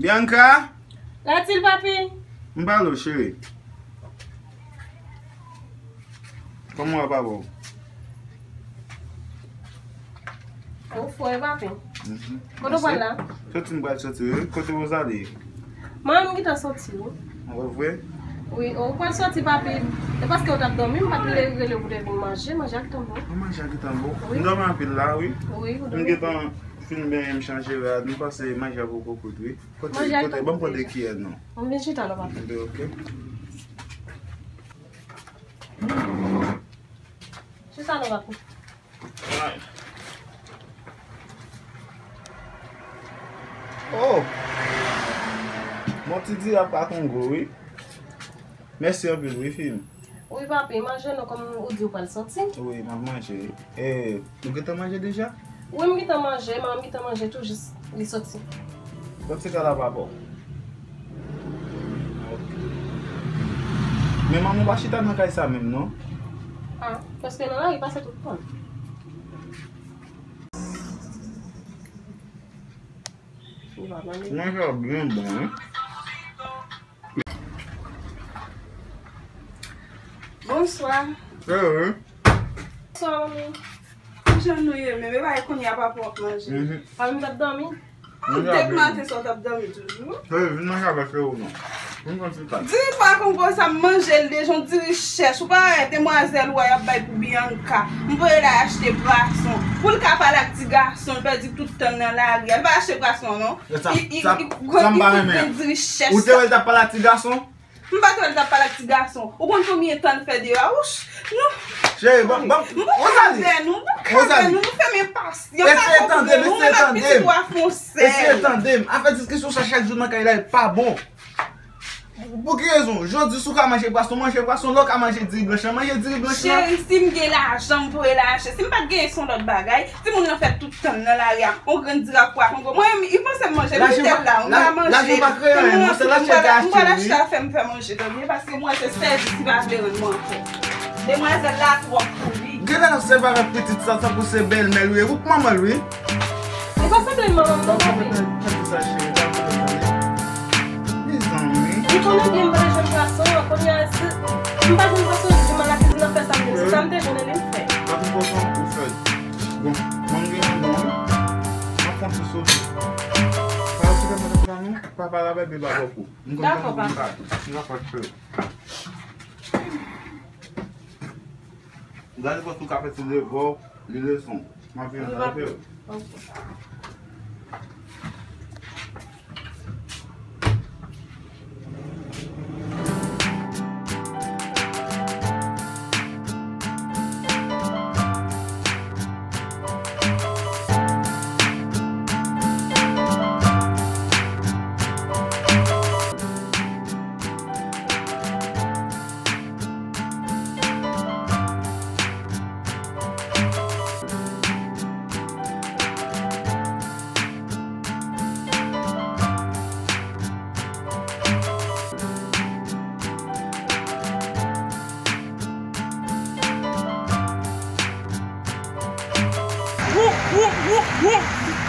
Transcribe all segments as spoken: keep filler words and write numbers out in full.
Bianca! Latil, papi! M pale w, cheri. Kòman w ap, papa? Ou fò, wi, papi. Mhm. Kote w pral la? Soti, m pral soti, wi. Kote Rosalie? Manman m gentan soti, wi. An vre? Wi, ou pral soti, papi. E paske w t ap dòmi, m pa t vle rele w pou te vin manje. Manje a gentan bon. Manje a gentan bon. Wi. M dòmi anpil la, wi. Wi, ou dòmi. M gentan fin benyen, m chanje rad, m panse manje a poko kwit, wi. Kote, kote, ban m pran de kiyè, non. Ann vin chita non, papi. Ok. Chita non, papi. Oh! Mon ti di ap pa Kongo, wi. Mèsi anpil, wi, fi m. Wi, papi, manje non, kòm ou di ou pral soti. Wi, m ap manje. E, ou gentan manje deja? Wi, m gentan manje, manman m gentan manje tou, jis li soti. Bon, se ka la, papa. Ok. Men manman pa chita nan kay sa menm, non? Ah, paske nan lari pase tout tan. Manje a byen bon, wi. Bonswa. Hey, wi. Bonswa, manmi. Kijan nou ye menm? E pa kounye a papa w ap manje? Mhm. Manmi t ap dòmi? Ou te k maten sa w t ap dòmi toujou? Hey, vin manje avèk frè ou non. Vin pran ti kat. Diri pa kongo sa m manje l deja, yon diri chèch. Ou pa wè demwazèl ou a y ap bay pou Bianca. M voye l al achte pwason. Pou l ka pale ak ti gason, l pèdi tout tan l nan lari a. L pa achte pwason non. Sa, i, i, sa, i, sa m pa renmen. Diri chèch. Ou te wè l t ap pale ak ti gason? M pa t wè l t ap pale ak ti gason. Ou konn konbyen tan l fè deyò a? Wouch, nou. Cheri, bon, bon, Rosalie. M pa ka avè nou, m pa ka avè nou, nou fè m enpasyans. Eseye tande m, eseye tande m. Eseye tande m. Afè diskisyon sa chak jou nan kay la, e pa bon. Pou ki rezon? Jodi, si w ka manje pwason, manje pwason, lè w ka manje diri blanch lan, manje diri blanch lan. Cheri, si m gen lajan, m voye l al achte. Si m pa t genyen, se yon lòt bagay. Timoun nan fè tout tan l nan lari a. On grenn diri ak pwa kongo. Mwen, li panse m manje, li tèt la, m pa manje. Lajan pa kreye anyen, non, se lachè ki achte li. M pral achte afè m fè manje, tande, paske m wè se sèvis li pa vle rann mwen ankò. Demwazèl la twòp pou li. Genlè l ap sèvi avèk pitit sa tankou se bèlmè l wi, ou k manman l wi. Li pa sanble manman m non, papi. Tankou sa, cheri, pa sanble. Mezanmi. Li konnen byen m pa janm pwason an, kounye a, si m pa janm pwason, li di m al lakizin nan fè sa m vle. Se sa m te jwenn li m fè. Papi pwason ou fè. Bon, mwen gen yon bon. Mwen pran sou sou. Pa okipe madanm sa non. Papa la bebe ba bòkou. Dakò, papa. M ka fè. Gade kòm ou ka fè ti devwa w, li leson. M ap vin avè w.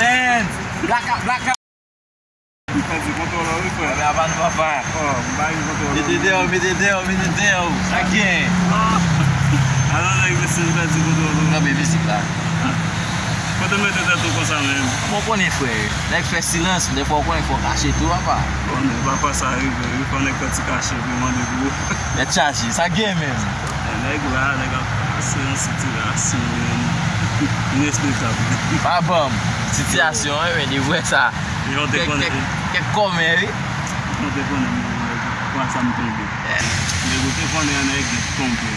Dance! Blaka, blaka! M pèdi kontwòl la wi frè. Anben apa nou papa. Oh, m pa gen kontwòl la. Mete deyò, mete deyò, mete deyò. Sa gen? Alò nèg mesye m pèdi kontwòl la. Kanpe mizik la. Kote w mete tèt ou konsa menm? Bon konnen frè. Nèg fè silans, dèfwa w konnen fò w kache tou papa. Bon nèg papa sa rive wi, fò nèg fè ti kache pou mande pou ou. Tèt chaje, sa gen menm? Nèg la, nèg ap pase yon sitirasyon inespektab. Pa ban m. Sitiyasyon an, men li vre sa. Kèk, kèk, kèk kòmè, wi. Jan w te konnen m, kwa sa m tonbe. Nèg ou te konnen an nèg tonbe.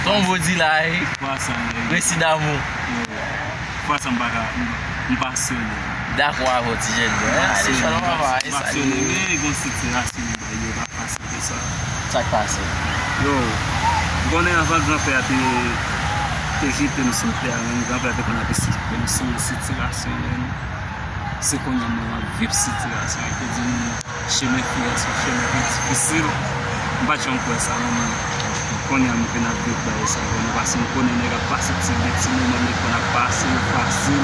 Tonbe w di la, wi. Kwa sa nèg. Resi damou. Kwa sa m pa ka, m, m pasyone. Dakò avè w ti jèn. M pasyone, m pasyone. Men gon sitiyasyon m pa ye la. Pase pou sa. Sa k pase? Yo, ou konnen anvan granpè a te, te kite m sou tè a, menm granpè a te konn ap esplike m sou sitirasyon menm. Se kounye a mwen ap viv sitirasyon. Li te di m chemen fi a se yon chemen ki difisil. M pa t janm kwè sa, men kounye a m vin ap viv bagay sa vrèman, paske m konnen nèg ap pase ti, ti moman nèg konn ap pase yo fasil.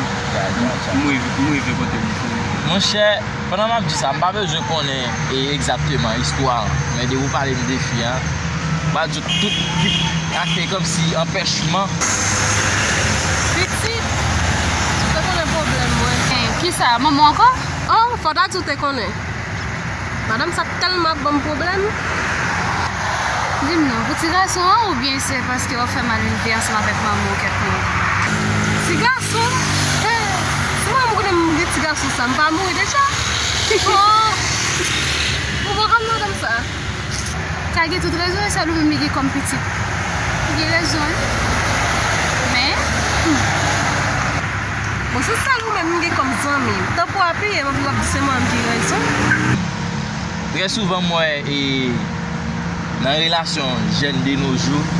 M rive, m rive kote m konnen. Monchè, Pandan m ap di sa, m pa bezwen konnen e egzakteman istwa an, men depi w pale m de fi an, m a di w tout ki akte kòmsi anpèchman. Pitit, ou te konnen pwoblèm mwen. Eh, kisa? Manman ankò? Oh, fò w ta di w te konnen. Madanm sa tèlman ap ban m pwoblèm. Di m non, pou ti gason an oubyen se paske w ap fè mal vin viv ansanm avèk manman w kèk moun? Ti gason? Eh, si manman m konnen m gen ti gason sa, m pa mouri deja? Oh! Ou poko konn madanm sa? Ka gen tout rezon, e sèl ou menm li gen kòm pitit. Li gen rezon, wi. Men, hmm. Bon, se sèl ou menm m gen kòm zanmi. Tanpri w apiye, m ap di se mwen menm ki gen rezon. Trè souvan, m wè, e, nan relasyon jèn de nos jours,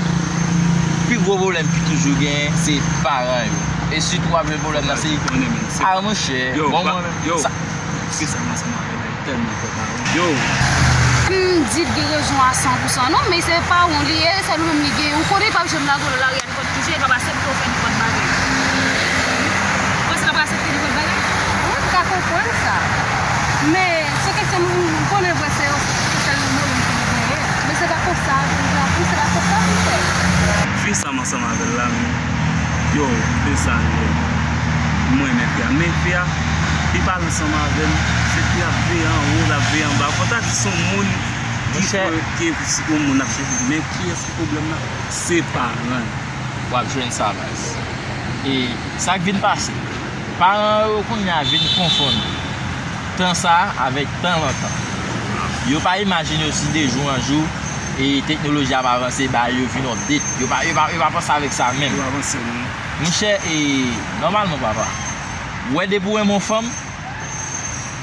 pi gwo pwoblèm ki toujou genyen, se paran yo. E sitou w ap jwenn pwoblèm nan, se, ah, monchè, bon, mwen menm, sa, Fisa m ansanm avè l tèlman fè paran. Yo! M di l gen rezon a san pou san non, men se paran w li ye, sèl ou menm li gen. Ou konnen l p ap janm lage w nan lari a, li p ap koute, li p ap aksepte w fè nenpòt bagay. Ou panse l ap aksepte nenpòt bagay? Mwen, m ka konprann sa. Men, se kesyon m konnen vre se, se sèl mwen menm ki genyen. Men se pa konsa, pou m fè pou se pa konsa pou m fè. Fi sa m ansanm avè l la, men, yo, fi sa, yo, m renmen fi a. Men fi a, li pale ansanm avè m, se fi ap veye anwo, l ap veye anba. Fò ta di se yon moun ki, ki, yon moun ap chèche. Men kiyès ki pwoblèm nan? Se paran l. W ap jwenn sa, baz. E sa k vin pase, paran yo kounye a vin konfonn tan sa a avèk tan lontan. Yo pa imajine yo si de jou an jou, e teknoloji ap avanse, bagay yo vin update. Yo pa, yo pa, yo pa panse avèk sa menm. Yo avanse, non. Monchè, e, nòmalman, papa, ou wè depi w renmen yon fanm,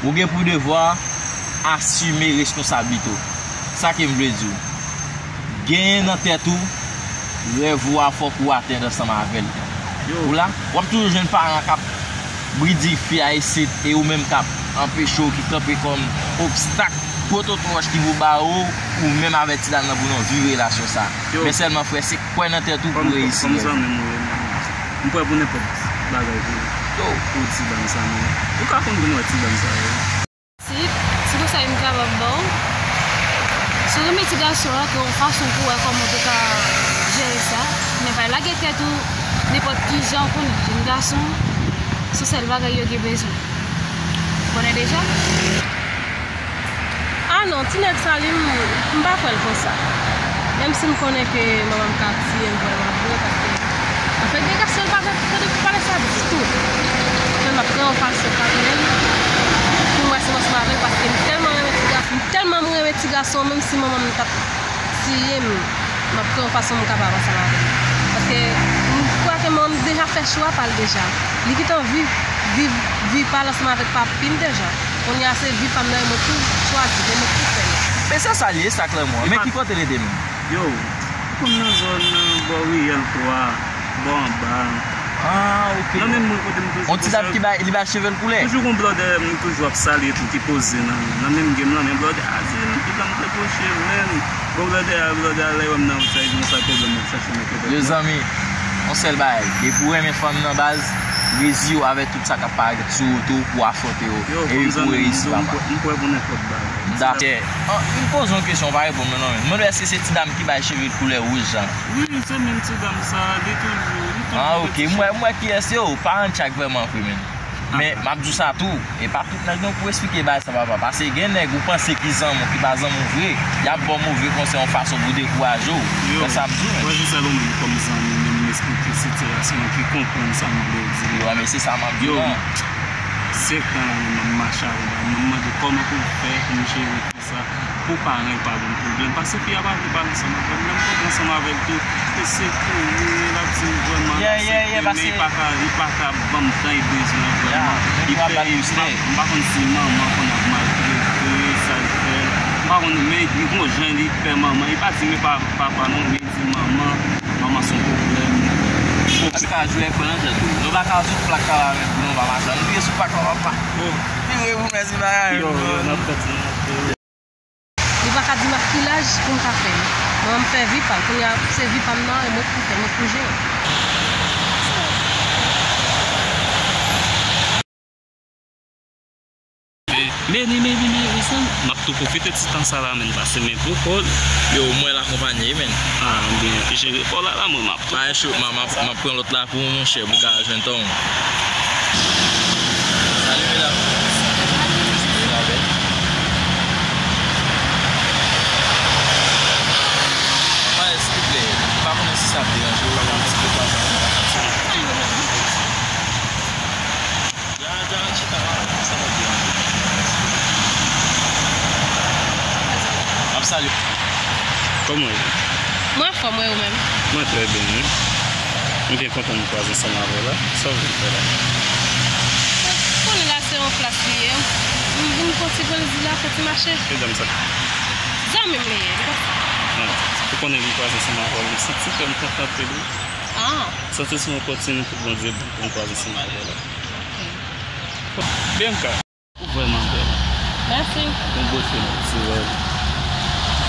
ou gen pou devwa asime reskonsablite w. Sa ke m vle di w. Genyen nan tèt ou, rèv ou a fòk ou atenn ansanm avè l. Ou la, w ap toujou jwenn paran k ap bridi fi a isit, e ou menm k ap anpeche w, ki kanpe kòm obstak, gwo toto wòch ki pou ba ou, ou menm avè ti dam nan pou nou viv relasyon sa. Men sèlman, frè, se kwè nan tèt ou pou reyisi. Kòm zanmi m ou ye, m prè pou nenpòt bagay pou, pou ti dam sa, men ou ka konn pou mwen ti dam sa, wi. Si, si konsèy m kapab ba w, si w renmen ti gason an, gen yon fason pou w wè kòman w te ka jere sa. Men pa lage tèt ou nenpòt ki jan w konnen. Jèn gason, se sèl bagay yo gen bezwen. Ou konnen deja? Ah non, ti nèg sa li, m, m pa kwè l konsa. Menm si m konnen ke manman m ka tiye l vrèman vre, paske anfèt, gen gason l pa gen tande pou pale sa ditou. Men m ap pran yon fason pa konnen l, pou m wè si m ansanm avè l, paske m tèlman renmen ti gason, m tèlman m renmen ti gason, menm si manman m t ap tiye m, m ap pran yon fason m kapab ansanm avè l. Paske m kwè ke manman m deja fè chwa pa l deja. Li gentan viv, viv, vi pa l ansanm avèk papi l deja. Kounye a se vi pa m nan, e mwen pou chwazi, e mwen pou fè l. Men se sa l ye, sa k lanmou an. Men ki kote l rete menm? Yo, m konn nan zòn, nan bò riyèl twa, bò anba. Ah, ok. Nan menm mwen kote m toujou. On ti dam ki bay, li bay cheve l koulè. Toujou gon blòdè m toujou ap salye tou ki poze nan, nan menm game lan, men blòdè a di m, li ban m gwo cheve, men bon, blòdè a, blòdè a, lè wè m nan wout sa, li di m sa pwoblèm, m ap chache mete. Yo, zanmi, yon sèl bagay, depi w renmen fanm nan baz, reziye w avèk tout sa k ap parèt sou wout ou pou afwonte yo. Yo, epi pou w reyisi, papa. M prè pou nenpòt bagay. Dakò. An, m poze yon kesyon, w pa reponn mwen non, men. Mwen, èske se ti dam ki bay cheve l koulè wouj jan? Wi, se menm ti dam sa, li toujou, li toujou. Ah, ok. M wè, m wè kiyès yo, pa an tchak vrèman vre, men. Men, m ap di w sa tou, e pa tout nèg non pou esplike bagay sa, papa. Paske gen nèg ou panse ki zanmi w, ki pa zanmi w vre, y ap ba w move konsèy yon fason pou dekouraje w. Yo, se sa m di w, men. Mwen, se sèl ou menm kòm zanmi, men m esplike sitiyasyon an, ki konprann sa m vle di. Yo, men se sa m ap di w lan. Yo, senk tan la, m ap mache avè l, m ap mande kòman pou l fè pou m jere fi sa, pou paran l pa ban m pwoblèm, paske fi a pa vle pale ansanm avè m, lè m kontre ansanm avè l tou, e se kouri, l ap di m vrèman l aksepte, men li pa ka, li pa ka ban m tan li bezwen an vrèman. Li pè, m pa, m pa konn si manman konn ap maltrete, sa l fè, m pa konn, men li gon jan li pè manman, li pa di men pa, papa non, men li di manman, manman se yon pwoblèm. Ou ka jwe ak blan nan tèt ou. Nou pa ka sou plak kalamèt pou nou pa mache. Nou vire sou plak la, papa. Vire pou mèsi bagay. Yo, yo, n ap fè ti. Li pa ka di m ak ki laj pou m ka fè l. Mwen, m fè vi pa m. Kounye a, se vi pa m nan, e mwen k pou fè, mwen k pou jere. Deni, baby, baby, son. M ap tou pwofite ti tan sa la, men pase men pou kò l. Yo, mwen l akonpanye, men. Ah, byen, jere kò la, la, mwen, m ap tou. Pa gen cho, m a, m a, m ap pran lòt la pou ou, monchè, pou w ka jwenn tan w. Salut, mesdames. Sa va byen? Mwen, silvouplè, m pa konnen si sa ap deranje w, yon ti pè konsa. Ya, ya, chita la, sa va byen. M ap salye. Kòman w ye? Mwen anfòm, wi, ou menm? Mwen trè byen, wi. M byen kontan m kwaze ansanm avè w la. Sa w vin fè la? Ou konnen la se yon plas li ye. M vin fè yon ti bwèl zi la, fè ti mache. Medam sa? Zanmi m li ye, li pa sa. Ah, ou konnen m kwaze ansanm avè w, m santi kè m kontan anpil, wi. Ah. M santi se yon opòtinite Bondye ban m pou m kwaze ansanm avè w la. Ok. Bianca. Ou vrèman bèl. Mèsi. Ou bote natirèl.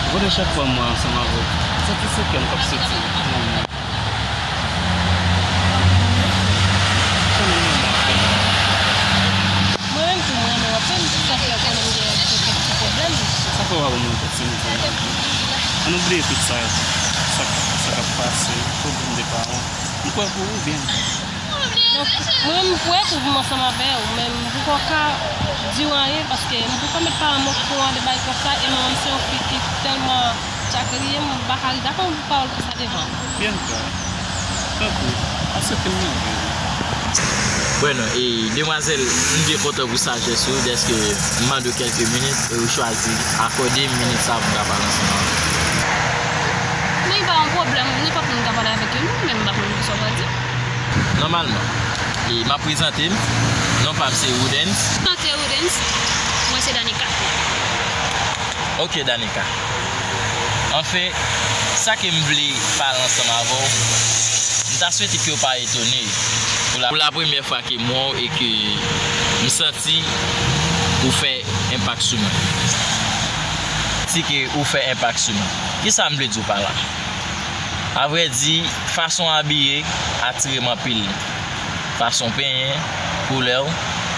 Ou konnen chak fwa m wè ansanm avè w, m santi se kè m k ap soti nan men. Mwen menm tou, mwen renmen w anpil, sèf la konnen m gen kèk ti pwoblèm. Sa fè w ap ban mwen opòtinite? Ann bliye tout sa, sa, sa k ap pase, pwoblèm de paran. M kwè pou ou byen. Donk, mwen menm, m prè pou m ansanm avè w, men m poko ka di w anyen, paske m poko met paran m okouran de bagay konsa, e mwen menm se yon fi ki tèlman tchakriye, m pa ka ri dakò pou pawòl konsa devan. Bianca, tanpri, aksepte m nan vi w. Bueno, e, demwazèl, m byen kontan pou sajès ou, dèske m mande w kèlke minit, e ou chwazi akòde m minit sa pou m ka pale ansanm avè w. Men pa yon pwoblèm, nenpòt moun ka pale avèk yo, non, men m pa konn kisa w pral di. Nòmalman, e m ap prezante m. Non pa m se Woodens. Enchanté Woodens. Mwen se Danica. Ok, Danica. Anfen, sa ke m vle pale ansanm avè w, m ta swete ke w pa etone pou la, pou la premyè fwa ke m wè w e ke m santi ou fè enpak sou mwen. Santi ke ou fè enpak sou mwen. Kisa m vle di w pa la? Avrèdi, fason w abiye atire m anpil. Fason w penyen, koulè w,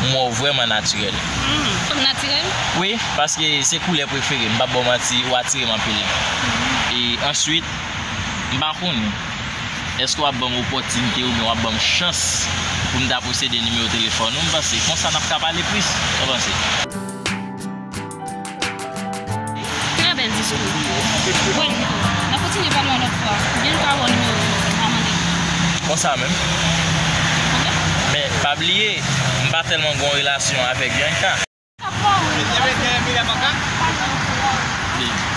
m wè w vrèman natirèl. Hmm, m natirèl? Wi, paske se koulè prefere m, m p ap ba w manti, ou atire m anpil. Hmm. E answit, m pa konnen, èske w ap ban m opòtinite oubyen w ap ban m chans pou m ta posede nimewo telefòn ou, m panse konsa n ap ka pale plis. Sa w panse? Trè bèl diskou. Bon, n ap kontinye pale yon lòt fwa. Bianca ba w nimewo w, m a mande. Konsa menm. Ok. Men, pa bliye, m pa tèlman gen yon relasyon avèk Bianca.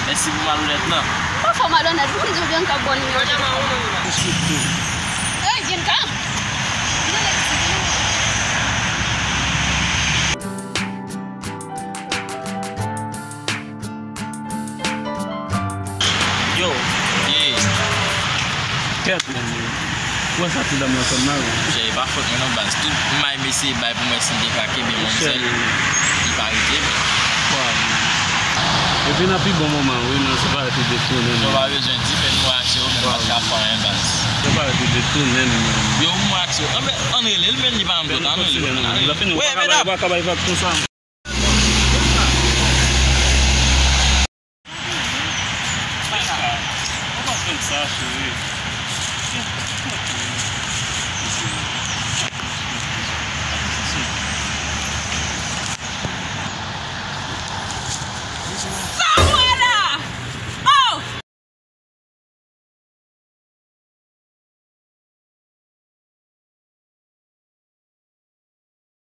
Mèsi pou malonèt lan. M pa fè w malonèt, pou m di w Bianca ba w nimewo w. Hey, Bianca! Yo. Yeah. Kèt, men, men. Ou wè sa ti dam nan fè m la, wi. Monchè, e pa fòt mwen non, baz. Tout may m eseye bay pou mwen si m te ka kenbe manmzèl, li pa rete. Waw, men. Epi nan pi bon moman, wi, men se pa rete detounen m. Yo pa bezwen di, men m wè aksyon, men m pa t ka fè anyen, baz. Se pa rete detounen m, men. Yo, m wè aksyon. Ann rele l, men li pa janm dòt, ann rele l. Lè fini, ou pa ka bay vag konsa.